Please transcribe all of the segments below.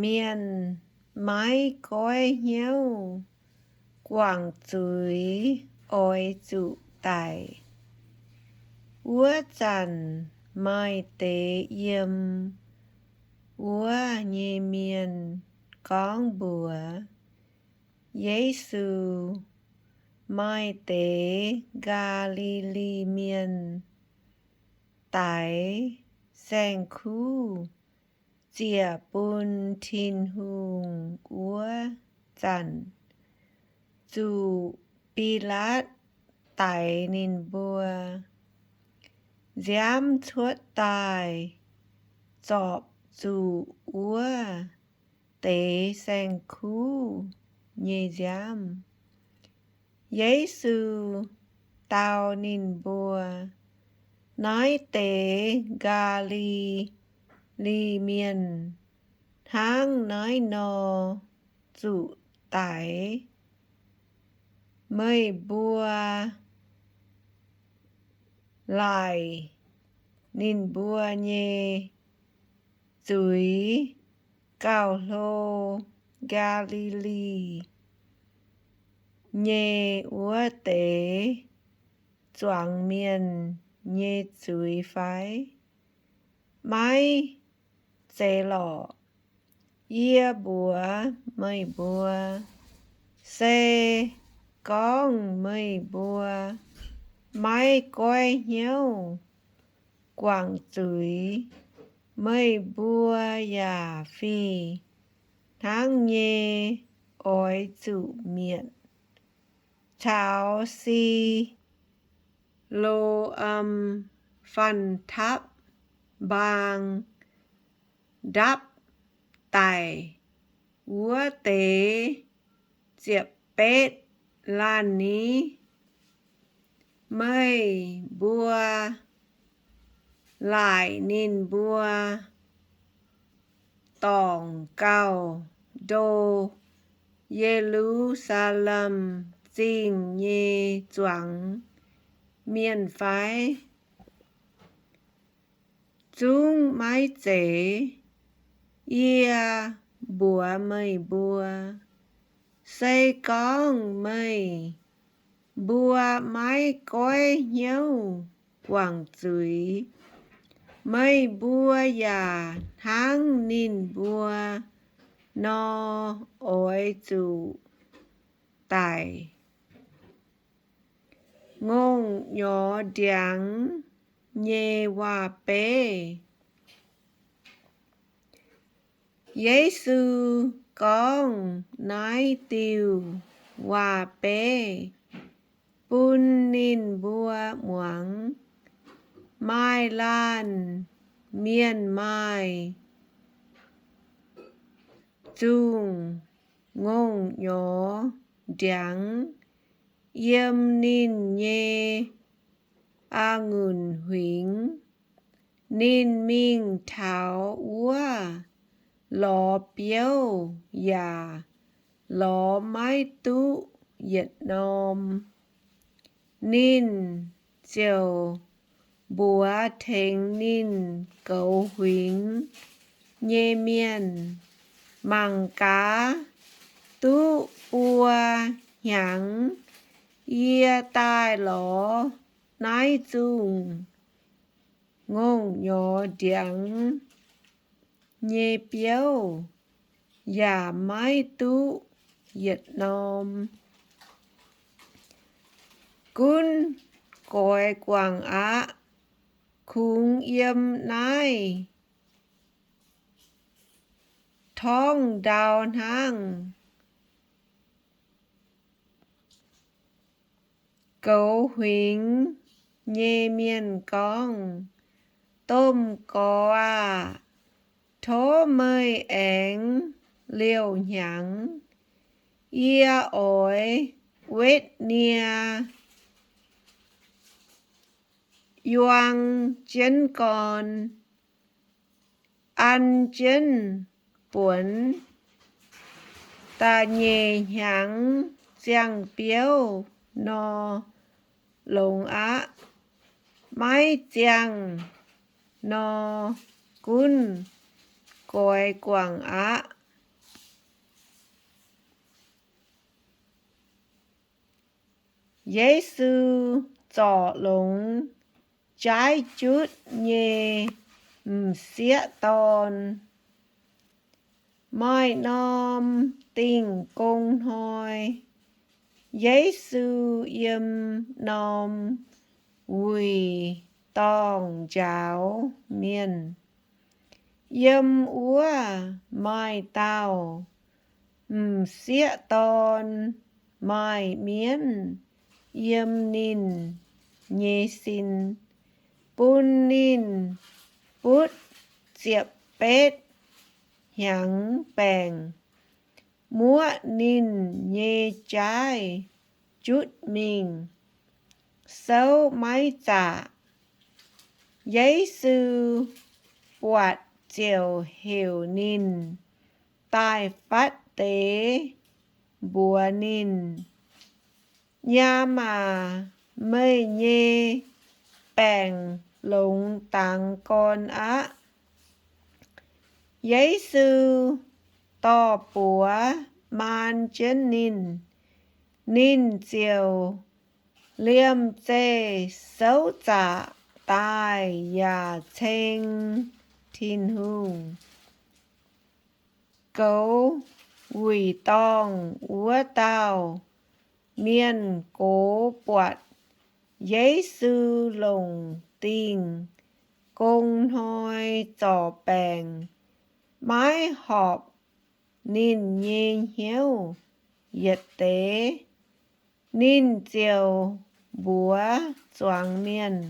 mienh maiv goiv hnyouv guangc zuiz oix zuqc daic. Wuov zanc maaih deix yiem wuov nyei mienh gorngv mbuox Yesu, Maaih deix Gaa^li^li Mienh daix saeng-kuv ziec bun Tin-Hungh wuov zanc, zuqc Bilaatv daix ninh mbuo, nziaamv cuotv daaih zorpc zuqc wuov deix saeng-kuv nyei nziaamv. Yesu dau ninh mbuo, Naaiv deix Gaa^li^li Mienh hnangv naaiv nor zuqc daic. Meih mbuo laaic ninh mbuo nyei zuiz gauh hlo Gaa^li^li nyei wuov deix zuangx mienh nyei zuiz fai? Maiv zeiz lorqc. Yie mbuox meih mbuo, se gorngv meih mbuo maiv goiv hnyouv guangc zuiz, meih mbuo yaac fih hnangv nyei oix zuqc mietc. Caux Si^lo^am Fanh Tapv Mbaang ndapv daic wuov deix ziepc betv laanh ni, meih mbuo laaic ninh mbuo dorngc gauh ndo Ye^lu^saa^lem Zingh nyei zuangx mienh fai? Zungv maiv zeiz. Yie mbuox meih mbuo, se gorngv meih mbuo maiv goiv hnyouv guangc zuiz, meih mbuo yaac hnangv ninh mbuo nor oix zuqc daic. Ngongh Nyorx Ndiangx Nyei Waac-Beiv. Yesu gorngv naaiv diuh waac-beiv bun ninh mbuo muangx. Maaih laanh mienh maaih nzungh ngongh nyorx ndiangx yiem ninh nyei a'ngunc huingx. Ninh mingh taux wuov lorz biouv yaac lorz maiv duqv yietc norm. Ninh ziouc mbuox tengx ninh goux huingx nyei mienh, Mangc gaax, duqv buo hnyangx yie daaih lorz naaiv nzungh ngongh nyorx ndiangx nyei biouv yaac maiv duqv yietc norm. Gunv goix guangc aqv. Kungx yiem naaiv torngv ndau hnangv. Goux huingx nyei mienh gorngv, Domh Gorx aah! Tov meih aengx liouh hnyangx. Yie oix wetv nie yuang jienv gorn, an jienv buonc da'nyeic hnyangx ziangh biouv nor longx aqv. Maiv ziangh nor, gunv goix guangc aqv. Yesu Zorc Longx Jaiv Jutv Nyei M'sieqv Dorn. Maaih norm Dingh Gong Hnoi, Yesu yiem norm wuic dorngh njaaux mienh. Yiem wuov maaih dauh m'sieqv dorn maaih mienv yiem ninh nyei sin, bun ninh butv ziepc betv hnyangx baengc, muoqv ninh nyei jaiv jutv mingh, souv maiv zaqc. Yesu buatc ziouc heuc ninh daaih fatv deix, mbuox ninh, Nyaam aac, meih nyei baengc longx dangx gorn aqv. Yesu dorh buoz maan jienv ninh, ninh ziouc liemh zeih souv zaqc daaih yaac ceng Tin-Hungh. Goux wuic dorngh wuov dauh mienh gox buatc Yesu longc Dingh Gong Hnoi zorc baengc, maiv horpc ninh nyei hnyouv yietc deix. Ninh ziouc mbuox zuangx mienh,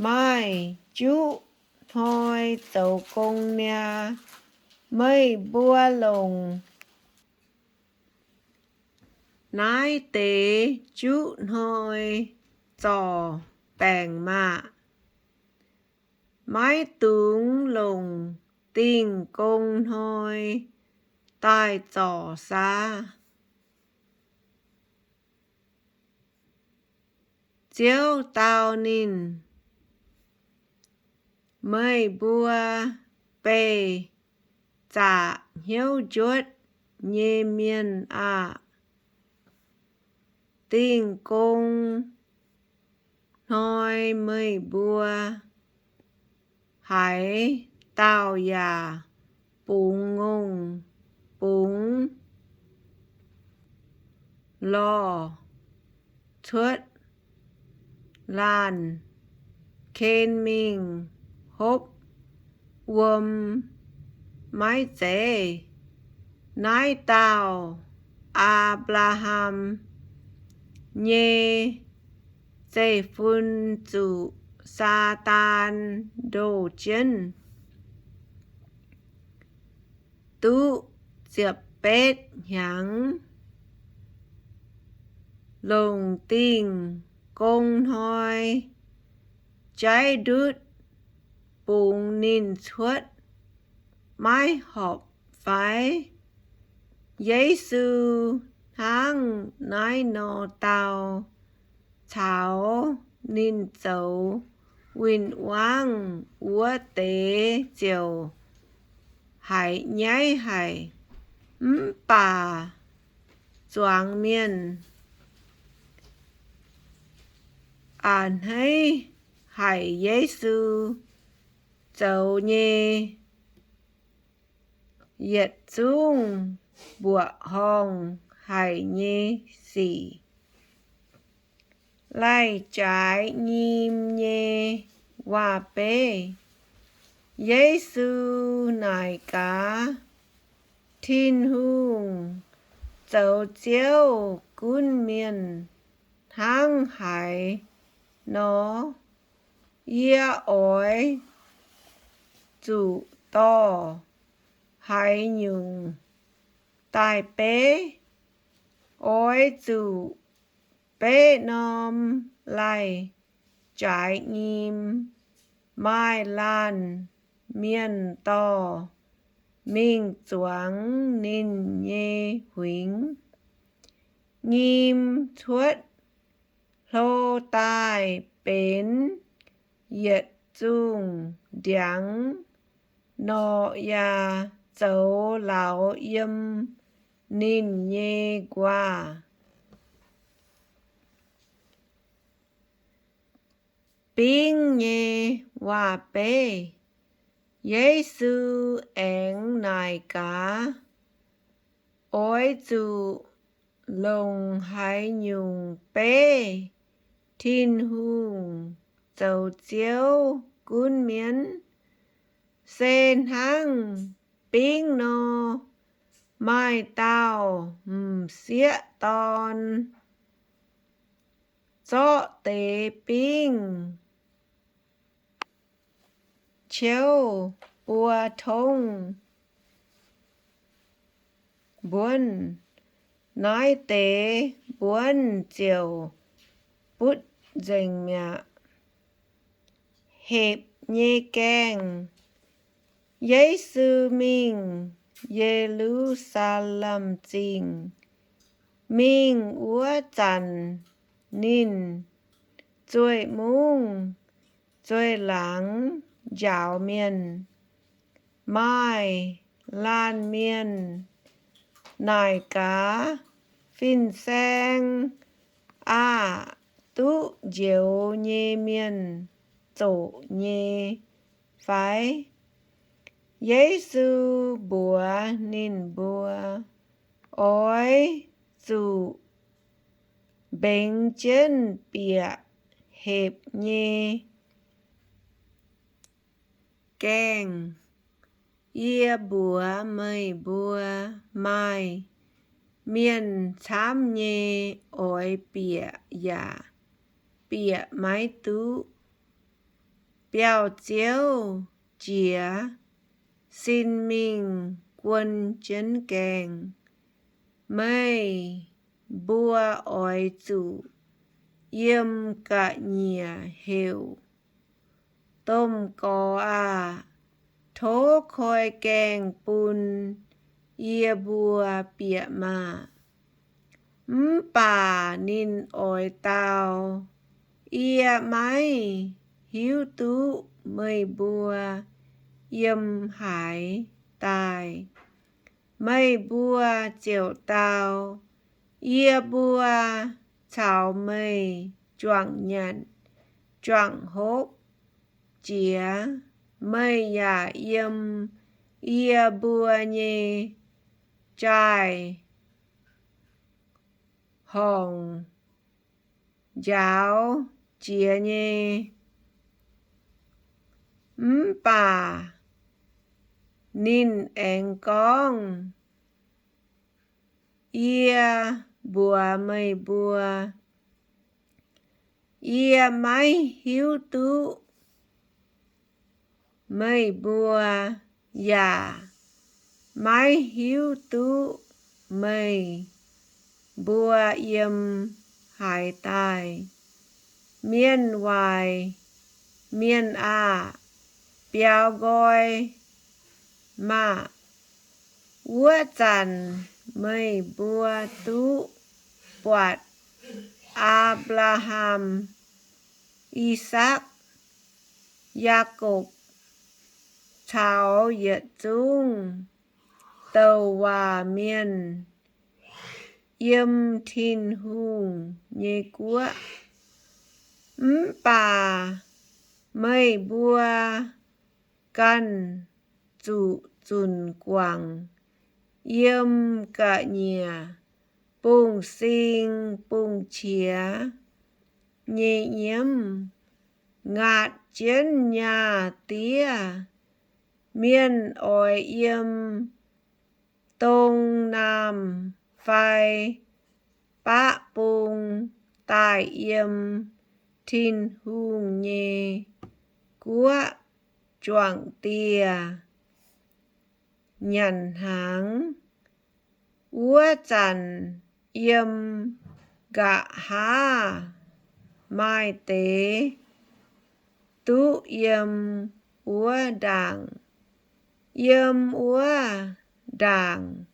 Maaih juqv hnoi zoux gong niaa. Meih mbuo longc naaiv deix juqv hnoi zorc baengc maah! Maiv dungx longc Dingh Gong Hnoi daaih zorc saax. Ziouv dau ninh, Meih mbuo beih zaqc hnyouv njuotv nyei mienh aah! Dingh Gong Hnoi meih mbuo haaix dauh yaac bungx ngongh bungx lorh cuotv laanh ken mingh hopv wuom maiv zeiz? Naaiv dauh Apc^laa^ham nyei zeiv-fun zuqc Saadaan ndoh jienv, duqv ziepc betv hnyangx, longc Dingh Gong Hnoi jaiv ndutv bungx ninh cuotv, maiv horpc fai? Yesu hnangv naaiv nor dau, caux ninh zoux win-wangv wuov deix ziouc haiz nyaiv haic. Mv baac zuangx mienh a'hneiv haic Yesu zoux nyei yietc zungv mbuoqc horngh haic nyei sic. Laih Jaaix Nyim Nyei Waac-Beiv. Yesu naaic gaax, Tin-Hungh zoux Ziouv gunv mienh hnangv haaix nor, yie oix zuqc dorh haaix nyungc daaih beiv? Oix zuqc beiv norm laih jaaix nyim maaih laanh mienh dorh mingh zuangx ninh nyei huingx. Nyim cuotv hlo daaih benx yietc zungh ndiangx norqc yaac zoux lauz yiem ninh nyei nquaah. Bingv Nyei Waac-Beiv. Yesu aengx naaic gaax, Oix zuqc longc haaix nyungc beiv Tin-Hungh zoux Ziouv gunv mienv? Se hnangv bingv nor. Maaih dauh m'sieqv dorn zorqv deix bingv ciouv buo tongv mbuonv. Naaiv deix mbuonv ziouc butv nzengc mi'aqv. Hepc Nyei Gaengh. Yesu mingh Ye^lu^saa^lem Zingh. Mingh wuov zanc ninh zueiz-mungv zueiz-laangz njaaux mienh. Maaih laanh mienh naaic gaax, Fin-Saeng aah! Duqv njoux nyei mienh zoqc nyei fai? Yesu mbuox ninh mbuo, Oix zuqc mbengx jienv bieqc hepc nyei gaengh. Yie mbuox meih mbuo, maaih mienh camv nyei oix bieqc yaac bieqc maiv duqv. Biauv-ziouv jiex sin mingh guon jienv gaengh. Meih mbuo oix zuqc yiem ga'nyiec heuc, Domh Gorx aah! Tov koi gaengh bun yie mbuo bieqc maah! Mv baac ninh oix dau, Yie maiv hiuv duqv meih mbuo yiem haaix daaih. Meih mbuo ziouc dau, Yie mbuo caux meih juangc nyanc juangc hopv jiex. Meih yaac yiem yie mbuo nyei jaaix-horngc njaaux jiex nyei. Mv baac ninh aengx gorngv, Yie mbuox meih mbuo, yie maiv hiuv duqv meih mbuo, yaac maiv hiuv duqv meih mbuo yiem haaix daaih. Mienh waaic mienh aah! Biaux nqoi maah! Wuov zanc meih mbuo duqv buatc Apc^laa^ham, I^sakc, Yaakopv caux yietc zungv douc waac mienh yiem Tin-Hungh nyei guoqv. Mv baac meih mbuo ganh zuqc zunc guangc yiem ga'nyiec bungx-sing bungx-qiex nyei nyiemv, ngaatc jienv nyaah diev. Mienh oix yiem dong naamh fai baqv bung daaih yiem Tin-Hungh nyei guoqv juangc dieh nyanc hnaangx. Wuov zanc yiem nqa'haav maaih deix duqv yiem wuov ndaangc. Yiem wuov ndaangc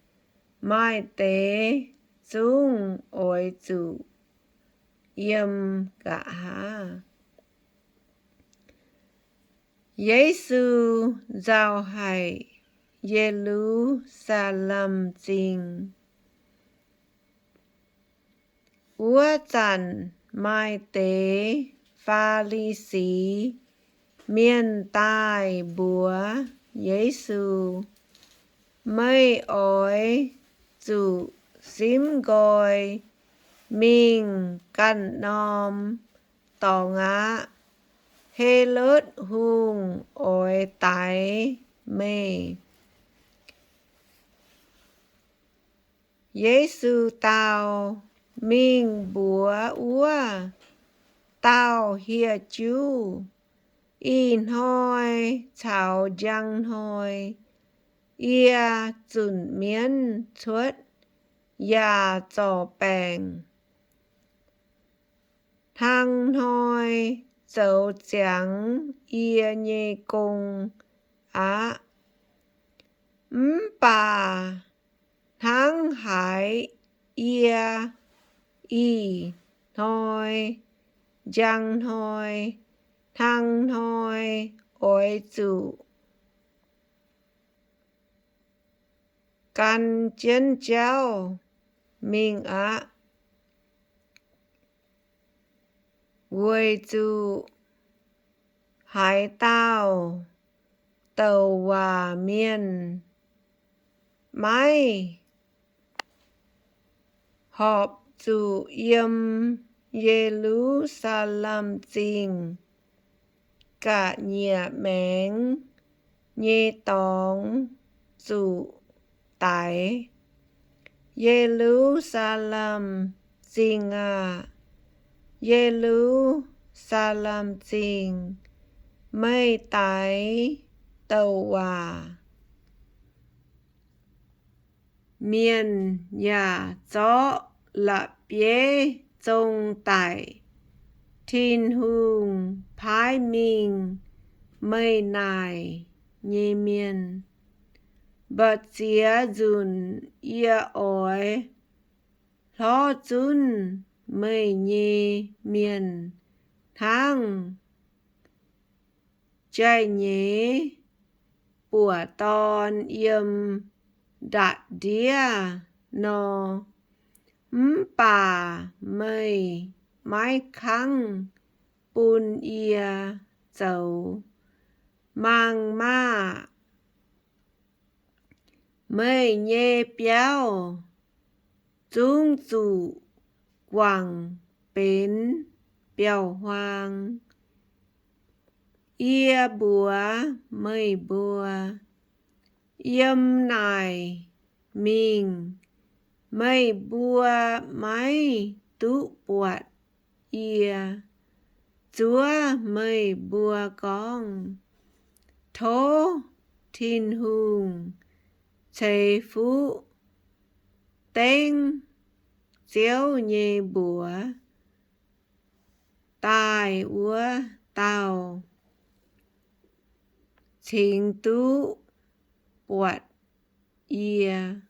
maaih deix zungv oix zuqc yiem nqa'haav. Yesu Nzauh Haic Ye^lu^saa^lem Zingh. Wuov zanc maaih deix Faa^li^si Mienh daaih mbuox Yesu, Meih oix zuqc simv nqoi mingh ganh norm dorngx aqv. Helotv Hungh oix daix meih. Yesu dau, Mingh mbuox wuov dauh hieh juv, Ih hnoi caux njang hnoi yie zunc mienv cuotv yaac zorc baengc. Hnangv hnoi zoux ziangx yie nyei gong aqv. Mv baac hnangv haaix yie ih hnoi, njang hnoi, hnangv hnoi oix zuqc gan jienv jauv mingh aqv. Weic zuqc haaix dauh douc waac mienh maiv horpc zuqc yiem Ye^lu^saa^lem Zingh ga'nyiec maengx nyei dorngx zuqc daix. Ye^lu^saa^lem Zingh aah! Ye^lu^saa^lem Zingh, meih daix douc waac mienh yaac zorqv la'bieiv zong daic, Tin-Hungh paaiv mingh meih naaic nyei mienh. Mbu'ziex nzunc yie oix hlorv zunv meih nyei mienh hnangv jai-nyeiz buoqc dorn yiem ndatc ndiev nor, mv baac meih maiv kangv bun yie zoux. Mangc maah! Meih nyei biauv zungv zuqc guangc benx biauv-huaang. Yie mbuox meih mbuo, yiem naaic mingh meih mbuo maiv duqv buatc yie. Zuov meih mbuo gorngv, Tov Tin-Hungh ceix fuqv dengv Ziouv nyei mbuox daaih wuov dauh cingx duqv buatc yie.